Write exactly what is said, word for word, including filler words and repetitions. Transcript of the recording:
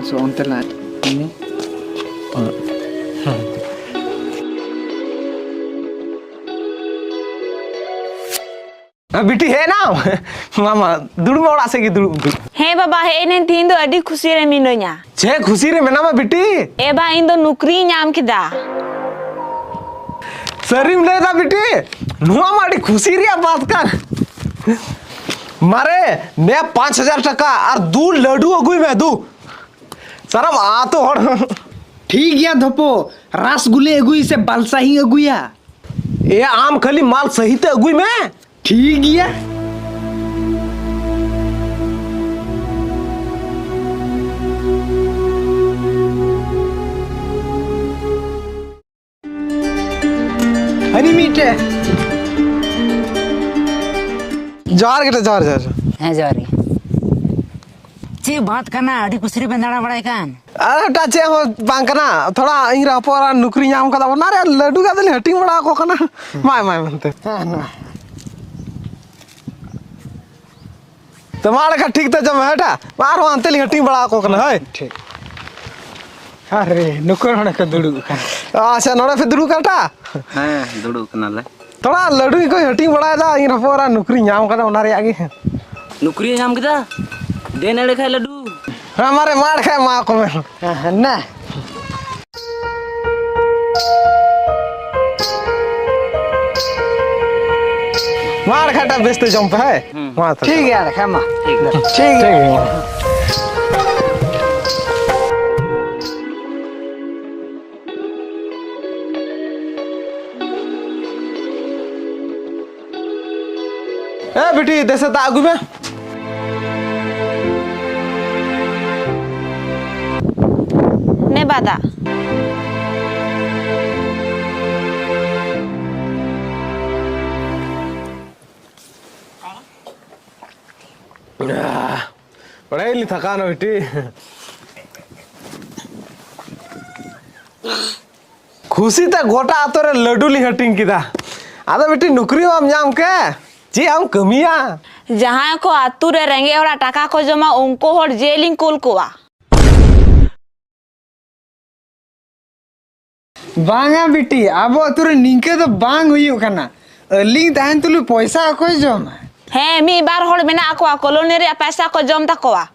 So, ᱚᱱᱛᱮ ᱞᱟ-, ᱩᱱᱤ᱾ ᱵᱤᱴᱤ, ᱦᱮᱡ ᱮᱱᱟᱢ? ᱢᱟ, ᱢᱟ, ᱫᱩᱲᱩᱵ ᱢᱮ ᱚᱲᱟᱜ ᱥᱮᱫ ᱜᱮ, ᱫᱩᱲᱩᱵ, ᱫᱩᱲᱩᱵ᱾ ᱦᱮᱸ ᱵᱟᱵᱟ, ᱦᱮᱡ ᱮᱱᱟᱹᱧ, ᱛᱤᱦᱤᱧ ᱫᱚ ᱟᱹᱰᱤ ᱠᱷᱩᱥᱤ ᱨᱮ ᱢᱤᱱᱟᱹᱧᱟ᱾ ᱪᱮᱫ ᱠᱷᱩᱥᱤ ᱨᱮ ᱢᱮᱱᱟᱢᱟ ᱵᱤᱴᱤ? ᱮ ᱵᱟ, ᱤᱧ ᱫᱚ ᱱᱩᱠᱨᱤᱧ ᱧᱟᱢ ᱠᱮᱫᱟ᱾ ᱥᱟᱹᱨᱤᱢ ᱞᱟᱹᱭᱫᱟ ᱵᱤᱴᱤ? ᱱᱚᱣᱟ ᱢᱟ ᱟᱹᱰᱤ ᱠᱷᱩᱥᱤ ᱨᱮᱭᱟᱜ ᱵᱟᱛ ᱠᱟᱱ᱾ ᱢᱟᱨᱮ, ᱱᱮ ᱯᱟᱸᱪ ᱦᱟᱡᱟᱨ ᱴᱟᱠᱟ ᱟᱨ ᱫᱩ ᱞᱟᱹᱰᱩ ᱟᱹᱜᱩᱭ ᱢᱮ, ᱫᱩ᱾ ᱥᱟᱨᱟᱢ ᱟᱛᱳ ᱦᱚᱲ᱾ ᱴᱷᱤᱠ ᱜᱮᱭᱟ ᱫᱷᱚᱯᱚ, ᱨᱟᱥᱜᱩᱞᱮ ᱟᱹᱜᱩᱭ ᱥᱮ ᱵᱟᱞᱥᱟᱦᱤᱧ ᱟᱹᱜᱩᱭᱟ? ᱮ, ᱟᱢ ᱠᱷᱟᱹᱞᱤ ᱢᱟᱞ ᱥᱟᱹᱦᱤ ᱛᱮ ᱟᱹᱜᱩᱭ ᱢᱮ᱾ ᱴᱷᱤᱠ ᱜᱮᱭᱟ᱾ ᱦᱟᱹᱱᱤ ᱢᱤᱫᱴᱮᱡ᱾ ᱡᱚᱦᱟᱨ ᱜᱮ, ᱡᱚᱦᱟᱨ, ᱡᱚᱦᱟᱨ, ᱡᱚᱦᱟᱨ᱾ ᱦᱮᱸ, ᱡᱚᱦᱟᱨ ᱜᱮ᱾ ᱪᱮᱫ ᱵᱟᱛ ᱠᱟᱱᱟ, ᱟᱹᱰᱤ ᱠᱩᱥᱤ ᱨᱮᱵᱮᱱ ᱫᱟᱬᱟ ᱵᱟᱲᱟᱭ ᱠᱟᱱ? ᱟᱨ ᱮᱴᱟᱜ ᱪᱮᱫ ᱦᱚᱸ ᱵᱟᱝ ᱠᱟᱱᱟ, ᱛᱷᱚᱲᱟ ᱤᱧ ᱨᱮᱱ ᱦᱚᱯᱚᱱ ᱮᱨᱟ ᱱᱩᱠᱨᱤ ᱧᱟᱢ ᱠᱟᱫᱟ, ᱚᱱᱟ ᱨᱮ ᱞᱟᱹᱰᱩ ᱜᱟᱫᱮ ᱞᱤᱧ ᱦᱟᱹᱴᱤᱧ ᱵᱟᱲᱟ ᱟᱠᱚ ᱠᱟᱱᱟ᱾ ᱦᱮᱸ, ᱢᱟᱭ, ᱢᱟᱭ ᱢᱮᱱᱛᱮ᱾ ᱦᱮᱸ, ᱱᱚᱣᱟ᱾ ᱛᱚ ᱢᱟ ᱮᱱᱠᱷᱟᱱ ᱴᱷᱤᱠ ᱛᱮ ᱡᱚᱢ ᱢᱮ, ᱦᱮᱴᱟ᱾ ᱢᱟ ᱟᱨᱦᱚᱸ ᱦᱟᱱᱛᱮ ᱞᱤᱧ ᱦᱟᱹᱴᱤᱧ ᱵᱟᱲᱟ ᱟᱠᱚ ᱠᱟᱱᱟ, ᱦᱳᱭ᱾ ᱴᱷᱤᱠ᱾ ᱟᱨᱮ, ᱱᱩᱠᱩ ᱱᱚᱰᱮ ᱠᱚ ᱫᱩᱲᱩᱵ ᱟᱠᱟᱱᱟ᱾ ᱟᱪᱪᱷᱟ, ᱱᱚᱰᱮ ᱯᱮ ᱫᱩᱲᱩᱵ ᱠᱟᱱᱟ, ᱦᱮᱴᱟ? ᱦᱮᱸ, ᱫᱩᱲᱩᱵ ᱠᱟᱱᱟᱞᱮ᱾ ᱛᱷᱚᱲᱟ ᱞᱟᱹᱰᱩ ᱜᱮᱠᱚ ᱦᱟᱹᱴᱤᱧ ᱵᱟᱲᱟᱭᱮᱫᱟ, ᱤᱧ ᱦᱚᱯᱚᱱ ᱮᱨᱟ ᱱᱩᱠᱨᱤ ᱧᱟᱢ ᱠᱟᱫᱟ, ᱚᱱᱟ ᱨᱮᱭᱟᱜ ᱜᱮ᱾ ᱱᱩᱠᱨᱤ ᱧᱟᱢ ᱠᱮᱫᱟ? ᱫᱮᱱ ᱮᱲᱮ ᱠᱷᱟᱡ ᱞᱟᱹᱰᱩ᱾ ᱦᱮᱸ, ᱢᱟᱨᱮ ᱢᱟᱲ ᱠᱷᱟᱡ ᱮᱢᱟ ᱠᱚ ᱢᱮ᱾ ᱦᱮᱸ, ᱦᱮᱸ, ᱱᱟ᱾ ᱢᱟᱲ ᱠᱷᱟᱡ ᱴᱟ ᱵᱮᱥ ᱛᱮ ᱡᱚᱢ ᱯᱮ, ᱦᱮᱸ᱾ ᱦᱩᱸ᱾ ᱢᱟ ᱛᱚᱵᱮ᱾ ᱴᱷᱤᱠ ᱜᱮᱭᱟ, ᱮᱱᱠᱷᱟᱱ ᱢᱟ᱾ ᱴᱷᱤᱠ ᱜᱮᱭᱟ᱾ ᱴᱷᱤᱠ ᱜᱮᱭᱟ᱾ ᱮ ᱵᱤᱴᱤ, ᱫᱮᱥᱮ ᱫᱟᱜ ᱟᱹᱜᱩᱭ ᱢᱮ᱾ ᱱᱮ ᱵᱟ ᱫᱟᱜ᱾ ᱵᱟᱲᱟᱭ ᱞᱤᱧ ᱛᱷᱟᱠᱟᱣ ᱱᱟ ᱵᱤᱴᱤ᱾ ᱠᱷᱩᱥᱤ ᱛᱮ ᱜᱚᱴᱟ ᱟᱛᱳ ᱨᱮ ᱞᱟᱹᱰᱩ ᱞᱤᱧ ᱦᱟᱹᱴᱤᱧ ᱠᱮᱫᱟ᱾ ᱟᱫᱚ ᱵᱤᱴᱤ, ᱱᱩᱠᱨᱤ ᱦᱚᱸ ᱵᱟᱢ ᱧᱟᱢ ᱠᱮ, ᱪᱮᱫ ᱮᱢ ᱠᱟᱹᱢᱤᱭᱟ? ᱡᱟᱦᱟᱸᱭ ᱠᱚ ᱟᱛᱳ ᱨᱮ ᱨᱮᱸᱜᱮᱡ ᱦᱚᱲᱟᱜ ᱴᱟᱠᱟ ᱠᱚ ᱡᱚᱢᱟ, ᱩᱱᱠᱩ ᱦᱚᱲ ᱡᱮᱞᱤᱧ ᱠᱩᱞ ᱠᱚᱣᱟ᱾ ᱵᱟᱝᱟ ᱵᱤᱴᱤ, ᱟᱵᱚ ᱟᱹᱛᱩ ᱨᱮ ᱱᱤᱝᱠᱟᱹ ᱫᱚ ᱵᱟᱝ ᱦᱩᱭᱩᱜ ᱠᱟᱱᱟ᱾ ᱟᱹᱞᱤᱧ ᱛᱟᱦᱮᱱ ᱛᱩᱞᱩᱡ ᱯᱚᱭᱥᱟ ᱚᱠᱚᱭ ᱡᱚᱢᱟ? ᱦᱮᱸ, ᱢᱤᱫ ᱵᱟᱨ ᱦᱚᱲ ᱢᱮᱱᱟᱜ ᱠᱚᱣᱟ, ᱠᱚᱞᱳᱱᱤ ᱨᱮᱭᱟᱜ ᱯᱚᱭᱥᱟ ᱠᱚ ᱡᱚᱢ ᱛᱟᱠᱚᱣᱟ᱾